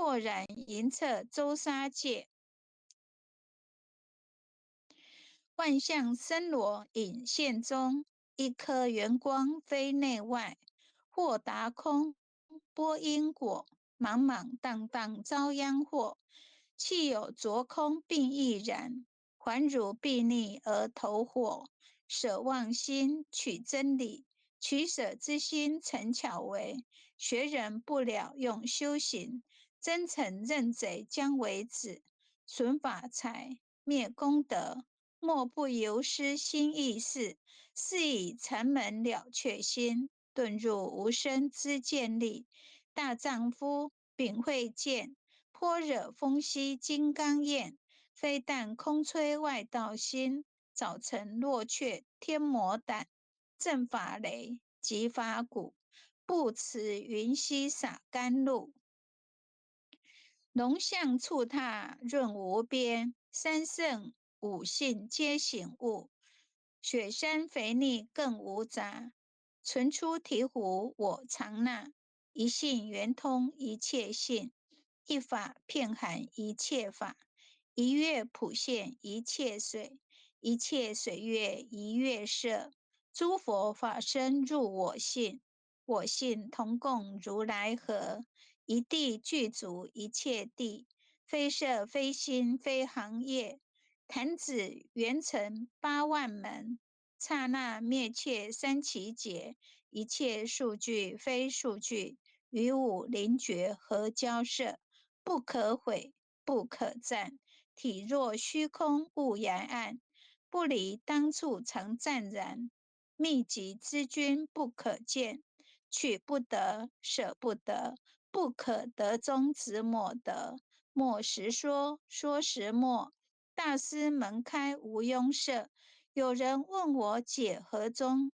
廓然莹彻周沙界。万象森罗隐现中，一颗圆光非内外，豁达空，拨因果，莽莽荡荡遭殃祸。岂有着空并亦然，还如睥睨而投火。舍妄心取真理，取舍之心成巧为。学人不了用修行，真诚认贼将为子，损法财灭功德，莫不由失心意识。是以禅门了却心，顿入无生之见力。大丈夫秉慧见，般若风息金刚焰，非但空摧外道心，早晨落却天魔胆，震法雷，击法鼓，不辞云溪洒甘露。龙象触踏润无边，三圣五性皆醒悟。雪山肥腻更无杂，纯出醍醐我常纳。一性圆通一切性，一法遍含一切法，一月普现一切水，一切水月一月色。诸佛法身入我性，我性同共如来合。一地具足一切地，非色非心非行业。弹指圆成8万门，刹那灭却三期劫。一切数据非数据，与五灵觉合交涉，不可毁，不可占。体若虚空无崖岸，不离当处常湛然。密集之君不可见，取不得，舍不得，不可得中止莫得。莫实说，说实莫。大师门开无庸设。有人问我解何宗？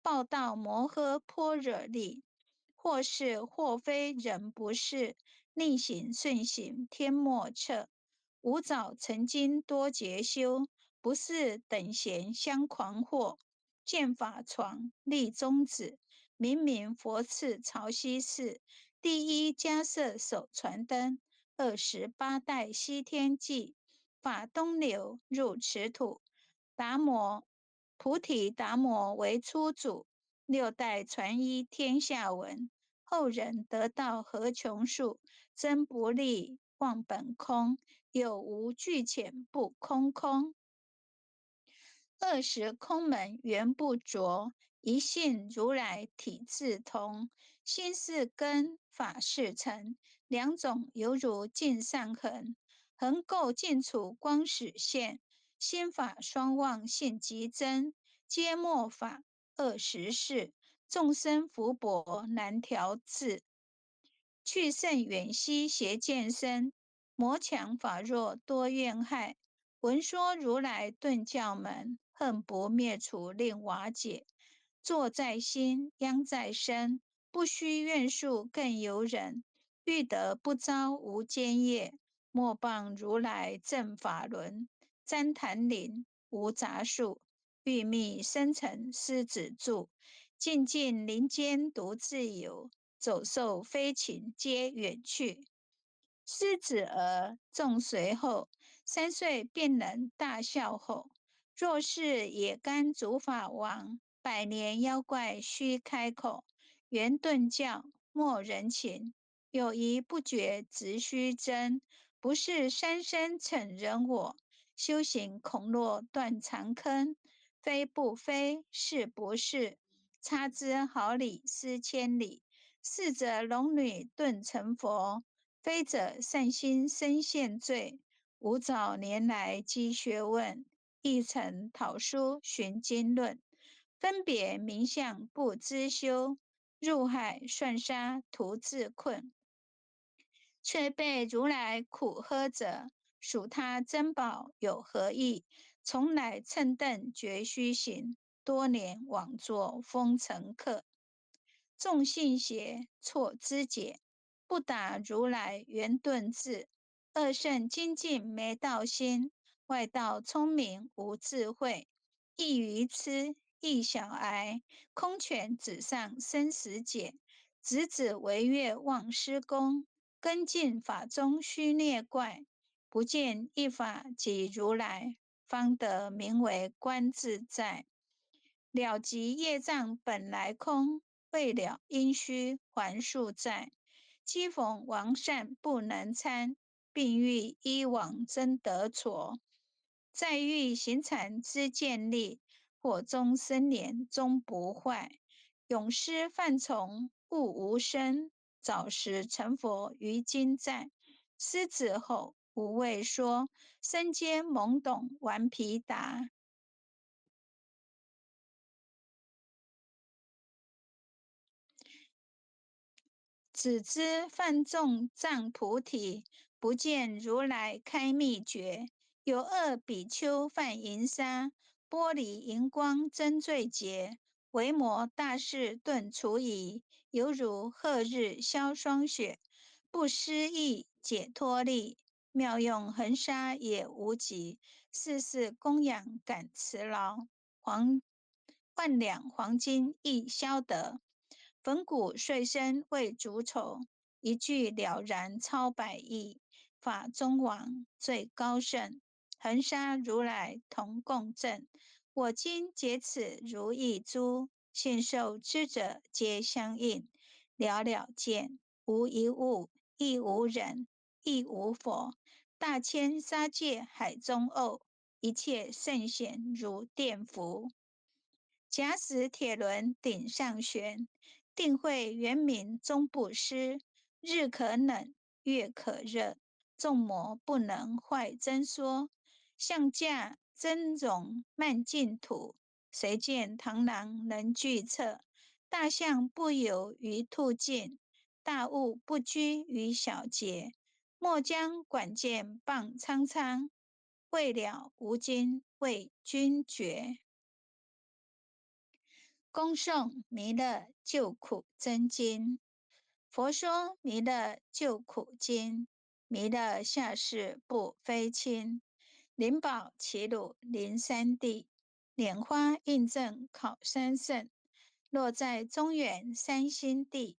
报道摩诃般若力，或是或非人不是，逆行顺行天莫测。吾早曾经多劫修，不是等闲相诳惑。见法床立宗旨，明明佛赐曹溪寺，第一迦叶手传灯，28代西天记，法东流入此土。达摩菩提达摩为初祖，六代传医天下闻。后人得道何穷数？真不立忘本空，有无俱浅不空空。二十空门缘不着，一性如来体自通。心是根，法是尘，两种犹如镜上痕。横垢尽除光始现，心法双忘性即真。皆末法二十四，众生福薄难调治。去圣远兮邪见身，魔强法弱多怨害。闻说如来顿教门，恨不灭除令瓦解。坐在心，殃在身，不须怨术更由人。欲得不遭无间业，莫谤如来正法轮。旃檀林无杂树，欲觅深沉狮子住。静静林间独自游，走兽飞禽皆远去。狮子儿众随后，3岁便能大笑吼。若是野干主法王，百年妖怪须开口。圆顿教莫人情，有疑不决直须真。不是三生成人我，修行恐落断肠坑。非不非，是不是？差之毫厘，失千里。是则龙女顿成佛，非者善心生现罪。吾早年来积学问，亦曾讨书寻经论，分别名相不知修，入海算沙徒自困。却被如来苦呵责，属他珍宝有何益？从来蹭蹬绝虚行，多年枉作风尘客。众信邪错知解，不达如来圆顿智。二圣精进没道心，外道聪明无智慧。一愚痴，一小癌，空拳指上生死解。直指为月忘师功，根净法中须涅怪，不见一法即如来，方得名为观自在。了即业障本来空，未了因须还数债。讥讽王善不能参，并欲依往真得挫。再欲行禅之建立，火中生莲终不坏。永失犯从物无生，早时成佛于今在。狮子吼，无畏说，身皆懵懂顽皮达。只知犯众障菩提，不见如来开秘诀。有恶比丘犯淫沙，玻璃荧光真罪劫。为魔大士顿除疑，犹如贺日消霜雪。不思议解脱力，妙用恒沙也无极。世事供养感慈劳，黄万两黄金亦消得。粉骨碎身为足丑，一句了然超百亿。法中王最高圣，恒沙如来同共振。我今解此如意珠，信受之者皆相应。了了见，无一物，亦无人，亦无佛。大千沙界海中沤，一切圣贤如电符。假使铁轮顶上悬，定慧圆明终不失。日可冷，月可热，众魔不能坏真说。相驾真容慢净土，谁见螳螂能具策？大象不游于兔境，大物不拘于小节。莫将管见傍苍苍，未了无今为君绝。恭诵弥勒救苦真经。佛说弥勒救苦经，弥勒下世不非亲。灵宝齐鲁灵山地，莲花印证考三圣。落在中原三星地，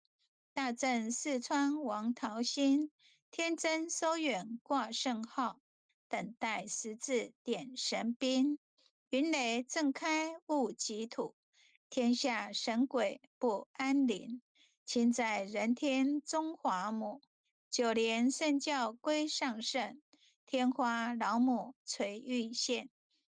大正四川王桃心。天真收远挂圣号，等待十字点神兵。云雷震开悟极土，天下神鬼不安宁。亲在人天中华母，九莲圣教归上圣。天花老母垂玉线，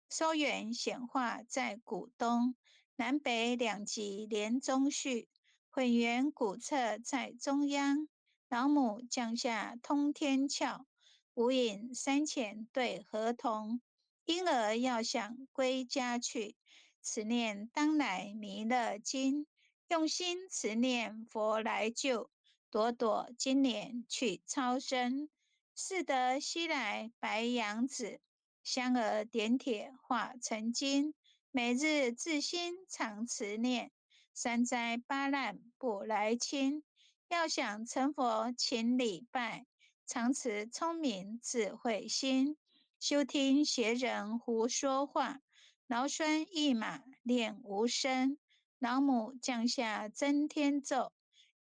收圆显化在古东，南北两极连中续，混元古册在中央。老母降下通天窍，无影三浅对合同。婴儿要想归家去，此念当来弥勒经。用心持念佛来救，朵朵金莲去超生。是得西来白羊子，香儿点铁化成金。每日自心常持念，三灾八难不来侵。要想成佛，请礼拜，常持聪明智慧心，休听邪人胡说话。劳酸一马练无声，老母降下真天咒，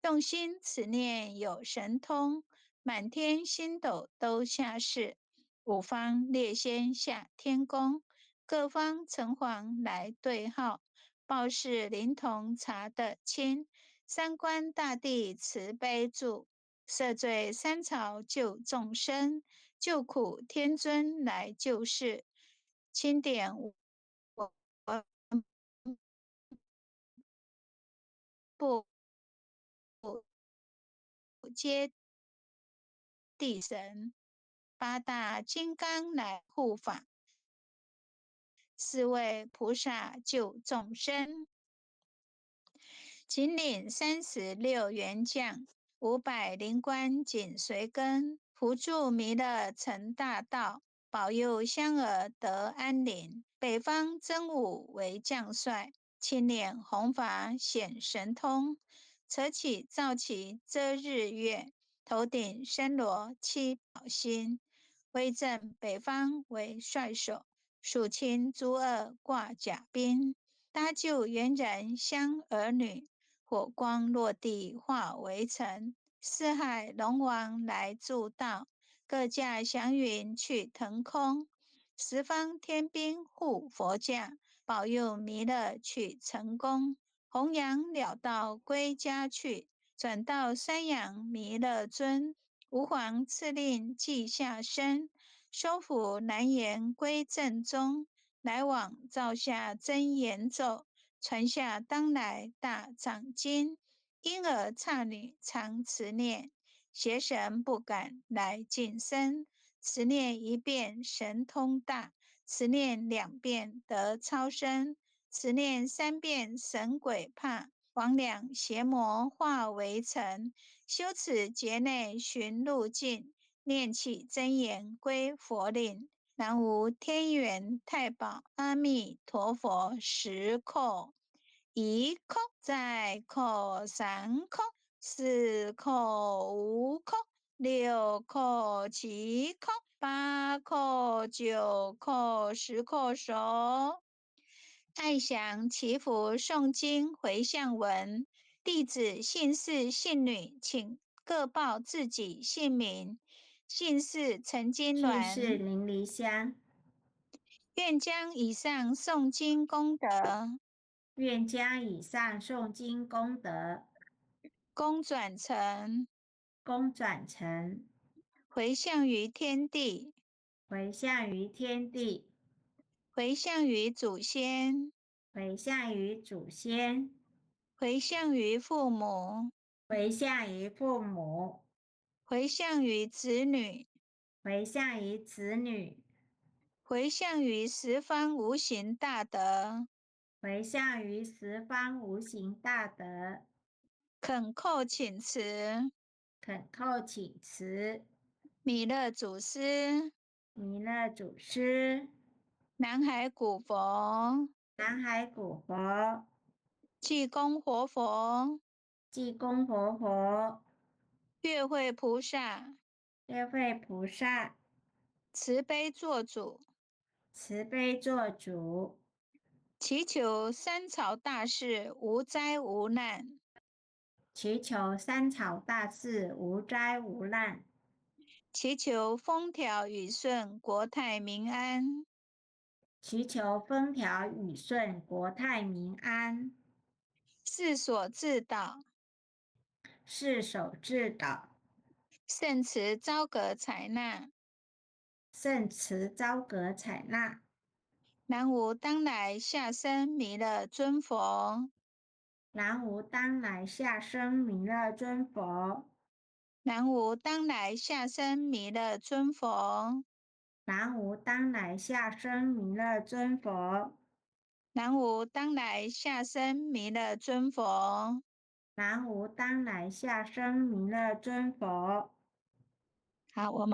用心持念有神通，满天星斗都下世，五方列仙下天宫，各方城隍来对号，报事灵童查得清。三官大帝慈悲助，赦罪三朝救众生，救苦天尊来救世，钦点我不接地神，八大金刚来护法，四位菩萨救众生。秦岭36员将，500灵官紧随跟，扶助弥勒成大道，保佑香儿得安宁。北方真武为将帅，青脸红发显神通，扯起皂旗遮日月，头顶森罗七宝星，威震北方为帅首，数清诸恶挂甲兵，搭救猿人相儿女。火光落地化为尘，四海龙王來助道，各駕祥雲去騰空。十方天兵護佛駕，保佑彌勒去成功。弘揚了道歸家去，轉到山陽彌勒尊。吾皇敕令即下生，收服難言歸正宗。來往造下真言咒，傳下當來大藏經。嬰兒剎女常持念，邪神不敢來近身。持念一遍神通大，持念兩遍得超生，持念三遍神鬼怕，魍魎邪魔化為塵。修此劫內尋路徑，念起真言歸佛令。南無天元太保阿彌陀佛十叩，一叩再叩三叩，四叩五叩，六叩七叩，八叩九叩十叩首。愛詳祈福誦經迴向文，弟子姓氏姓女，請各報自己姓名。姓氏陳金姓氏鑾。林梨香。願將以上誦經功德，願將以上誦經功德，功轉成，功轉成，迴向於天地，迴向於天地，迴向於祖先，迴向於祖先，迴向於父母，迴向於父母，迴向於子女，迴向於子女，迴向於十方無形大德，迴向於十方無形大德，懇叩請辭，懇叩請辭，彌勒祖師，彌勒祖師，南海古佛，南海古佛，濟公活佛，濟公活佛，月慧菩薩，月慧菩薩，慈悲作主，慈悲作主，祈求三朝大事無災無難，祈求三朝大事無災無難，祈求風調雨順，國泰民安，祈求風調雨順，國泰民安。四所智導，四手智導，聖慈昭閣採納，聖慈昭閣採納。南無當來下生彌勒尊佛，南無當來下生彌勒尊佛，南無當來下生彌勒尊佛，南無當來下生彌勒尊佛，南無當來下生彌勒尊佛，南無當來下生彌勒尊佛。好，我們。